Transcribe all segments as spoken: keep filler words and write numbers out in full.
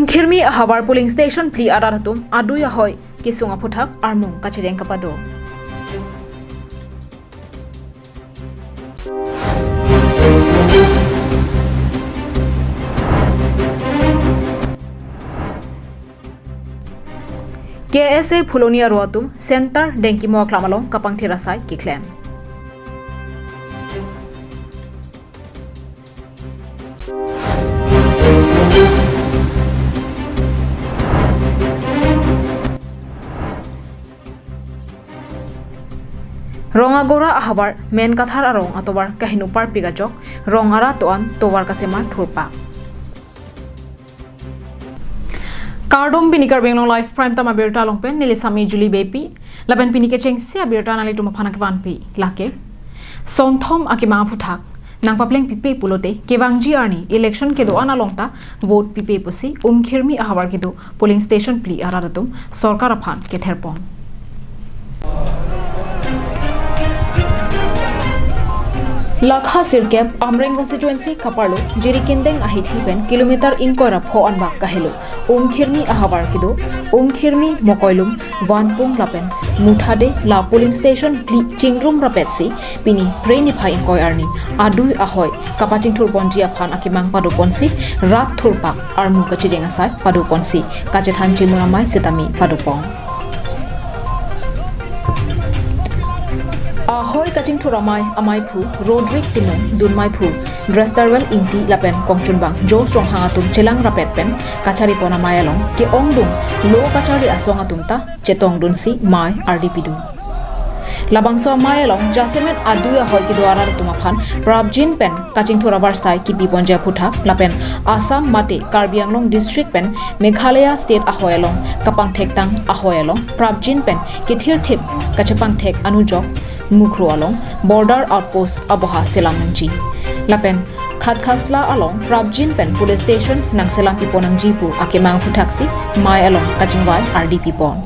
Khirmi ahavar polling station phli arat atum adui ahoi kesung aphuthak armung kachireng kapado. K S A Phuloni aro atum Center Dengkimo aklam along kapangthir asai keklem. Rong Agora ahavar Men Kathar arong atovar kaheno parpik ajok rong arat doan tovar kasemar thurpak. Kardom, pini Karbi Anglong Live Prime Time abirta along pen neli Sami Julie Beypi, lapen pini kechengsi abirta nanglitum aphan nangkevanpi lake: Sonthom akemang aphuthak nangpapleng pipe pulote kevangji arni election kedo-an along ta vote pipe pusi Umkhirmi ahavar kedo polling station phli arat atum sorkar aphan ketherpon. Lakha sirkep Amreng constituency kaparlo Jirikindeng ahithi pen kilometer ingkoi ra pho anbak kahelo Umkhirmi ahavar kedo Umkhirmi, Mokoilum, Vanpung lapen Muthade la polling station phli chingrum rapetsi pini Phre niphai ingkoi arni adui ahoi kapachingthurponji aphan akemang padoponsi rat thurpak armu kachireng asai padoponsi kachethan chimur amei sitame padopon. Ahoi kachingthur amei, ameiphu Rodrick Timung, dunmeiphu Dresterwell Ingti lapen kongchunbang Joe Ronghang atum chelang rapet pen kacharipon amei along ke-ongdung lo kacharli asong atum ta chetongdunsi mei ardipidun. Labangso amei along jasemet adui ahoi kedo arat atum aphan prapjin pen kachingthur avarsai kipiponji aphuthak lapen Assam mate Karbi Anglong district pen Meghalaya state ahoi along kapangthektang ahoi along prapjin pen kethirthip kachepangthek anujok mukhro along border outpost aboha selam nangji lapen Khatkhasla along prapjin pen police station nangselam piponangji pu akemang aphuthaksi mei along kachingvai ardipipon.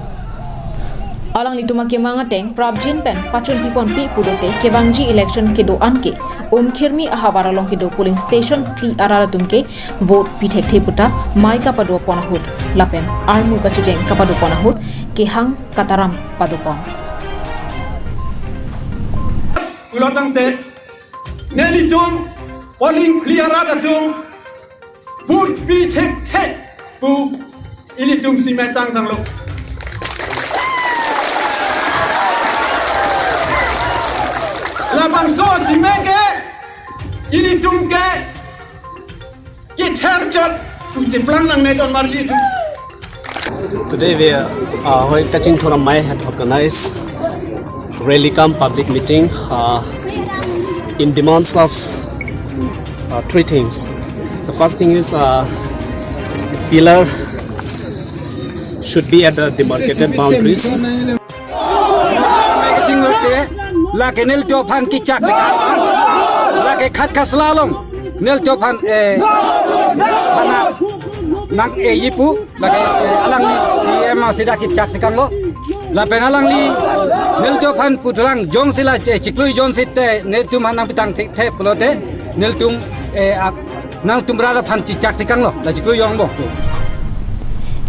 Alanglitum akemang ateng prapjin pen pachunpiponpi pulote kevangji election kedo-an ke Umkhirmi ahavar along kedo polling station phli arat atum ke vote pithekthe puta mei kapadopon ahut lapen armu kachijeng kapadopon ahut kehang kataram padopon. Pulo tangte nelitum polling phli arat atum vote pithekthe pu ilitum si metang tanglo. Labangso si me ke ilitum ke kether chot pu cheplang nangne don marli tu. Today we are, uh, Ahoi Kachingthur Amei had organized rally cum public meeting, uh, in demands of, uh, three things. The first thing is, uh, pillar should be at the demarcated boundaries. Lake nelitum aphan kichak tekang, lake Khatkhasla along nelitum aphan, eh, hana nang-e-i pu, lake, eh, alangli C M asida kichak tekanglo. Lapen alangli nelitum aphan puthulang jongsi la, eh, chiklui jongsi te nelitum aphan nangpitangthe pulote nelitum, eh, ak-, nangtum rat aphan chichak tekanglo, la chiklui jong bo.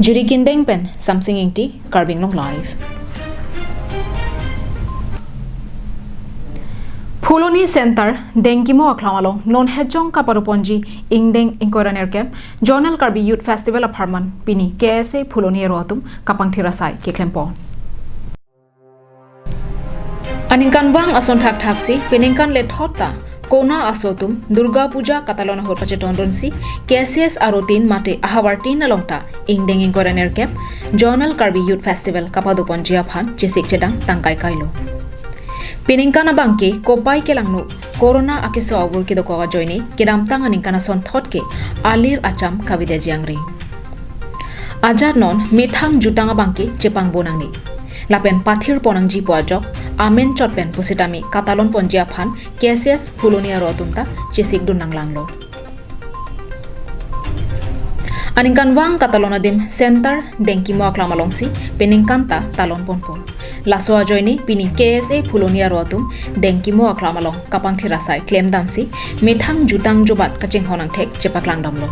Jirikindeng pen Samsing Ingti, Karbi Anglong Live. Phuloni Center Dengkimo aklam along non hejong kapadoponji ingdeng ingkoi ra nerkep Zonal Karbi Youth Festival apharman pini K S A Phuloni aro atum kapangthir asai keklempon. Aningkanvang ason thakthaksi peningkan lethot ta kona aso atum Durga Puja katalon ahut pachetongdunsi K S S aro tin mate ahavar tin along ta ingdeng ingkoi ra nerkep Zonal Karbi Youth Festival kapadoponji aphan chesik chedang tangkaikailo. Peningkan abangke kopai kelangno corona akeso avur kedokok ajoine kedamtang aningkan asonthot ke alir acham kavedeji angring. Ajat non methang jutang abangke chepangbo nangne lapen pathirpon nangji pu ajok amen chot pen pusitame katalonponji aphan K S S Phuloni aro atum ta chesikdun nanglanglo. Aningkanvang katalon adim Center Dengkimo aklam alongsi peningkan ta talonponpo. Laso ajoine pini K S A Phuloni aro atum Dengkimo aklam along kapangthir asai klemdamsi methang jutang jobat kachinghon angthek chepaklangdamlo.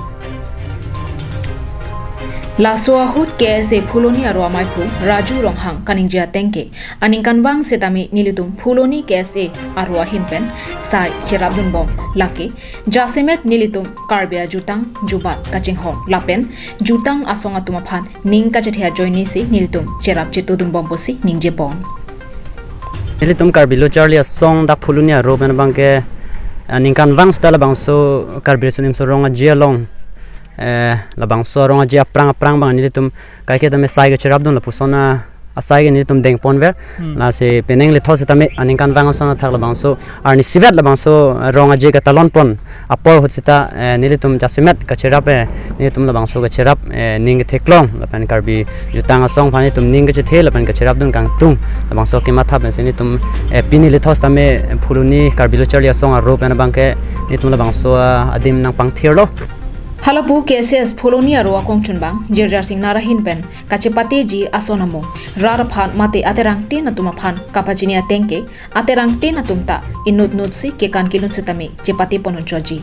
Laso ahut K S A Phuloni aro amaiphu Raju Ronghang kaningje ateng ke, aningkanvang setame nelitum Phuloni K S A aro ahin pen sai cherapdunbom, lake jasemet nelitum Karbi ajutang jubat kachinghon lapen jutang asong atum aphan ning kachethe ajoinesi nelitum cherap chetudunbom pusi ningjepon. Nelitum Karbi Lo Charli Asong dak Phuloni aro pen abangke, eh, ningkanvang seta labangso Karbi Riso Nimso Rong Aje along, eh, labangso arong aje aphrang aphrang abang nelitum kaike tame sai kecherapdun lapuson a, asai ke nelitum dengponver. Hmm. Lasi penang lethot setame aningkanvang ason athak labangso arni isivet labangso, eh, rong aje ketalonpon apor ahut seta, eh, nelitum jasemet kacherap, eh, nelitum labangso kacherap, eh, ning ketheklong lapen Karbi jutang asong aphan nelitum ning kachethe lapen kacherapdun kangtung labangso kematha pensi nelitum, eh, pini lethot setame Phuloni Karbi Lo Charli Asong aro pen abangke nelitum labangso, ah, adim nangpangthirlo. Halapu K S S Phuloni aro akongchunbang Jirjar Singnar ahin pen kachepateji ason amo rat aphan mate aterangtin atum aphan kapachini ateng ke, aterangtin atum ta inut nutsi kekan kelun setame chepatepon unchotji.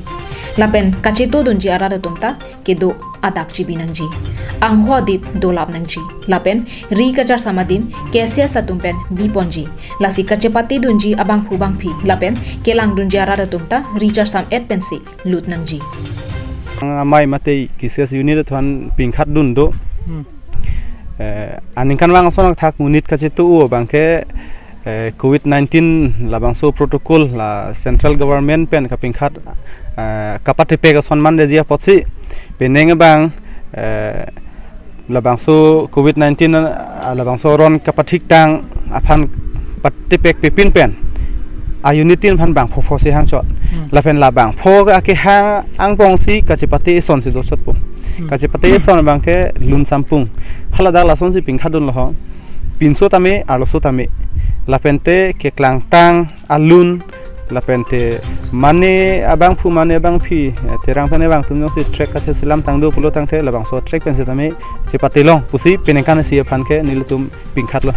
Lapen kachetudunji arat atum ta kedo adak chibi nangji. Angho adip dolap nangji. Lapen ri kacharsam adim K S S atum pen biponji. Lasi kachepatedunji abangphu bangphi lapen kelangdunji arat atum ta ri charsam-et pensi lut nangji. Amei mate K S S unit atum aphan pingkhatdun do. Hmm. Eh, aningkanvang ason athak monit kachetu-o abangke, eh, covid nineteen labangso protocol la central government pen kapingkhat, eh, kapatepek ason mandetji apotsi penang abang, eh, labangso covid nineteen, ah, labangso aron kapathik tang aphan patepek pepin pen a unit tin aphan bangpho pho si hangchot. Hmm. Lapen la bangpho akehang angbongsi kachepate eson si dochotpo. Hmm. Kachepate eson abangke lun sampung. Hala dak lasonsi pingkhatdunlo ho. Pinso tame, arloso tame. Lapente keklangtang alun, lapente mane abangphu mane abangphi, eh, Terang pen abang atum jongsi trek kacheselam tang do pulo tangte labangso trek pen setame chepatelong pusi penang kan isi aphan ke nelitum pingkhatlo.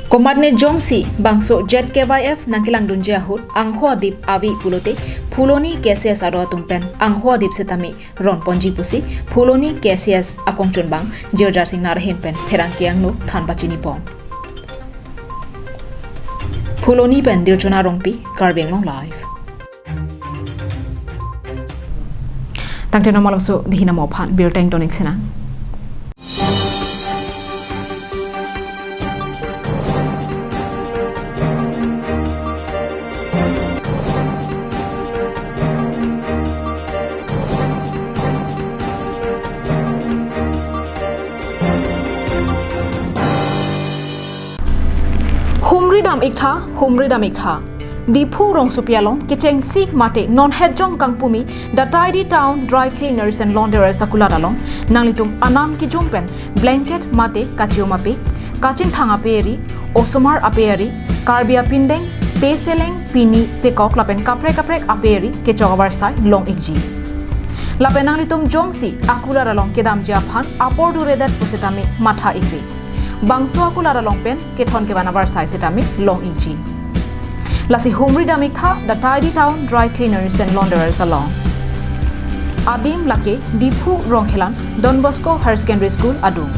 Komatne jongsi bangso Z K Y F nangkelangdunji ahut angho adip ave pulote Phuloni K S S aro atum pen angho adip setame ronponji pusi Phuloni K S S akongchunbang Jirjar Singnar ahin pen pherangke angno than pachinipon. Phuloni pen Dirchona Rongpi, Karbi Anglong Live. Tangte non malomso dihina mo aphan birta ingtonik sinang. Humri dam-iktha, humri dam-iktha. Diphu rongsopi along kechengsi mate non hetjong kangpumi Dataidi Town Dry Cleaners and Launderers akulat along nanglitum anam kijum pen blanket mate kachium apik, kachingthang aperi, osomar aperi, Karbi apindeng, peseleng, pini, pekok lapen kaprek kaprek aperi kechok avarsai long-ikji. Lapen nanglitum jongsi akulat along kedamji aphan apor duredet pusitame matha-ikve. Bangso akulat along pen kethon kevan avarsai setame long-ikji. Lasi humri dam-iktha Dataidi Town Dry Cleaners and Launderers along. Adim lake Diphu Rongkhelan Don Bosco Higher Secondary School adung.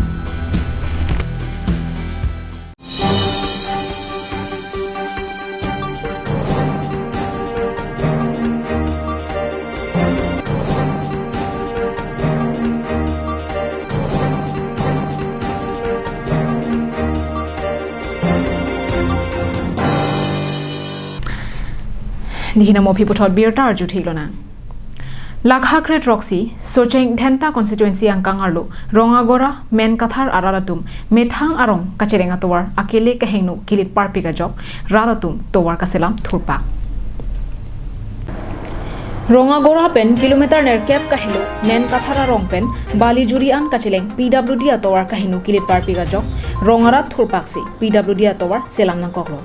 Dihina mo aphi puthot birta arju theklonang. Lakha kre throksi, Socheng Dhenta constituency angkang arlo, Rongagora, Menkathar arat atum, methang arong kacheleng atovar, akele kahingno kilit parpik ajok, rat atum tovar kaselam thurpak. Rongagora pen kilometer nerkep kahelo, Menkathar arong pen, Balijuri an kacheleng P W D atovar kahingno kilit parpik ajok, rong arat thurpaksi P W D atovar selam nangkoklo.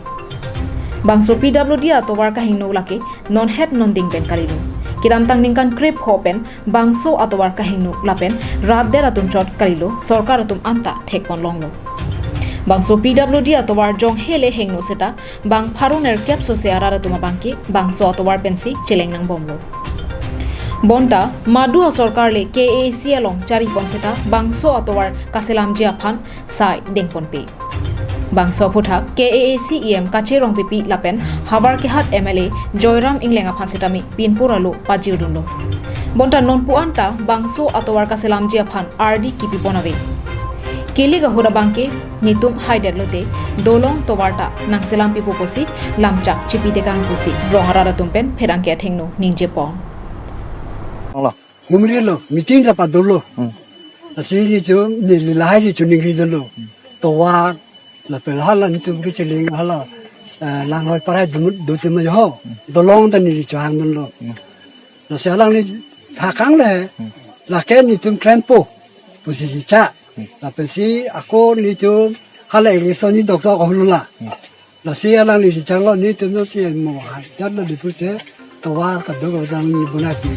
Bangso P W D atovar kahingno lake, non het non ding pen kalilo. Kedamtang ningkan krepho pen bangso atovar kahingno lapen rat der atum chot kalilo, sorkar atum anta thekpon longlo. Bangso P W D atovar jong hele hingno seta bang pharo nerkep sose arat atum abangke bangso atovar pensi cheleng nangbomlo. Bonta madu asorkar le K A A C along charipon seta bangso atovar kaselamji aphan sai dengponpe. Bangso aphuthak K A A C E M Kache Rongpipi lapen havar kehat M L A Joyram Engleng aphan setame pinpur alo pajirdunlo. Bonta nonpu anta bangso atovar kaselamji aphan ardi kipipon ave. Kili kahura bangke nitum haidet lote dolong tovar ta nangselam pipo pusi lamchak chipitekang pusi rong arat atum pen pherangke athengno ningjepon. Olo. Humri lo, meeting ta padolo. Hmm. Lasi nitum neli lahai di chuning ri dolo. Hmm. Tovar, lapen hala nitum ke cheling hala, eh, langhoi parai dumut dutim ho. Hmm. Dolong ta neli chahang dolo. Hmm. Lasi alangli thakang le, hmm, lake nitum krenpo pusi dicha. Hmm. Lapen si ako nitum hala election ni doktor ko hulula. Hmm. Lasi alangli si changlo nitum no si mo hai jat lo di pute tovar kadokave dang ni bunai pi.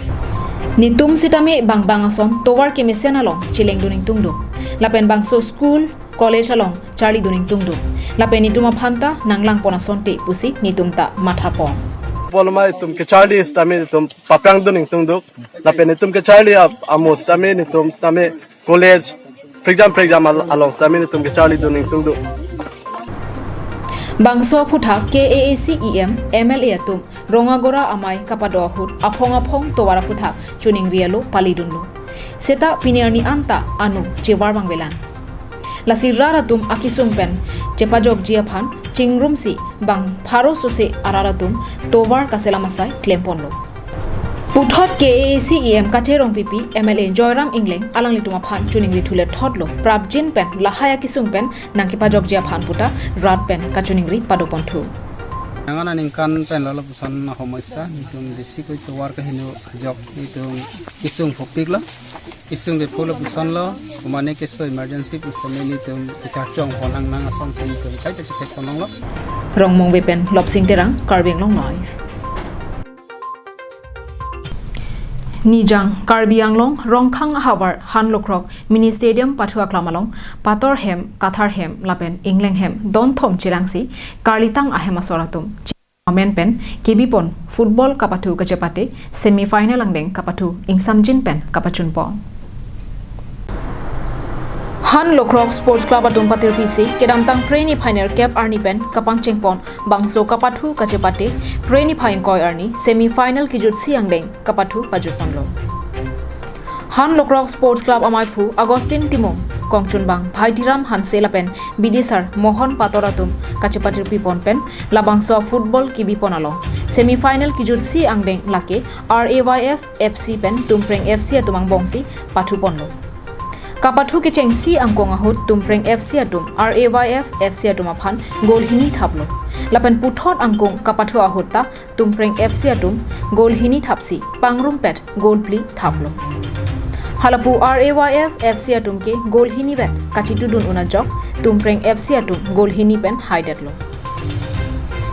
Nitum sitame bangbang ason tovar kemesen along chelengdun ingtungduk. Lapen bangso school, college along charlidun ingtungduk. Lapen nitum aphanta nanglangpon asonte pusi nitum ta mathapon. Poloma itum kecharli sitame itum paprangdun ingtungduk. Lapen itum kecharli ap-, amo sitame nitum sitame college, prekjam prekjam al-, along sitame nitum kecharlidun ingtungduk. Bangso aphuthak K A A C E M, M L A atum Rongagora amei kapado ahut aphong aphong tovar aphuthak chuningri alo palidunlo. Seta pini arni anta anu chevar bang velan. Lasi rat atum akesung pen chepajokji aphan chingrumsi bang pharo sose arat atum tovar kaselam asai klemponlo. Puthot K A A C E M Kache Rongpipi, M L A Joyram Engleng alanglitum aphan chuningri thule thotlo prapjin pen lahai akesung pen nangkepajokji aphan puta rat pen kachuningri padoponthu. Nang aningkan pen lo lapuson na homosya nitum besi koi tovar kaheno ajok nitum kesung phopik lo. Kesung de phulo puson lo, kumane keso emergency pusitame nitum kechachong honang nang asonsi nitum kaita chethek honang lo. Rongmong Vepen Lopsing Terang, Karbi Anglong Live. Nijang Karbi Anglong Rongkhang ahavar Han Lokrok Mini Stadium pathu aklam along Pator hem, Kathar hem lapen Engleng hem donthom chelangsi karlitang ahem asor atum amen pen kebipon football kapathu kachepate semi final angdeng kapathu ingsamjin pen kapachunpon. Han Lokrok Sports Club atum patirpisi kedamtang pre-niphai nerkep arni pen kapangchengpon bangso kapathu kachepate pre-niphai ingkoi arni semi final kejutsi angdeng kapathu pajutponlo. Han Lokrok Sports Club amaiphu Augustine Timung, kongchunbang Bhaitiram Hanse lapen bidisar Mohon Pator atum kachepatirpipon pen labangso football kebipon along semi final kejutsi angdeng lake R A Y F F C pen Tumpreng F C atum angbongsi pathuponlo. Kapathu kechengsi angkong ahut Tumpreng F C atum R A Y F F C atum aphan goal hini thaplo. Lapen puthot angkong kapathu ahut ta Tumpreng F C atum goal hini thapsi pangrumpet goal phli thaplo. Halapu R A Y F F C atum ke goal hini vet kachitudun un ajok Tumpreng F C atum goal hini pen haidetlo.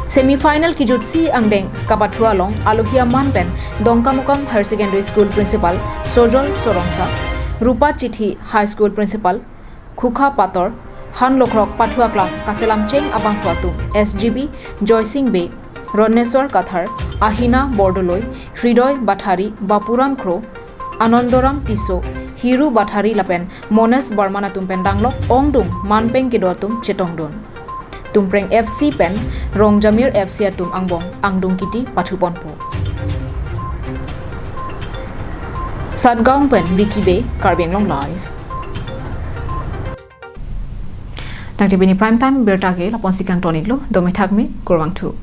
Semi final kejutsi angdeng kapathu along alohi aman pen Dongkamukam Higher Secondary School Principal Sojol Sorongsa, Rupa Chithi High School Principal Khukha Pator, Han Lokrok pathu aklam kaselam cheng abangphu atum S G B, Joysing Bey, Roneswar Kathar, Ahina Bordoloi, Hridoy Bathari, Bapuram Kro, Anandoram Tisso, Hiru Bathari lapen Mones Barman atum pen danglok ongdung manpeng kedo atum chetongdun. Tumpreng F C pen Rongjamir F C atum angbong angdung kiti pathuponpo. Satgaon pen Vicky Bey, Karbi Anglong Live. Tangte pini prime time birta ke lapuson si kangton iklo, dome thakme, kurvangthu.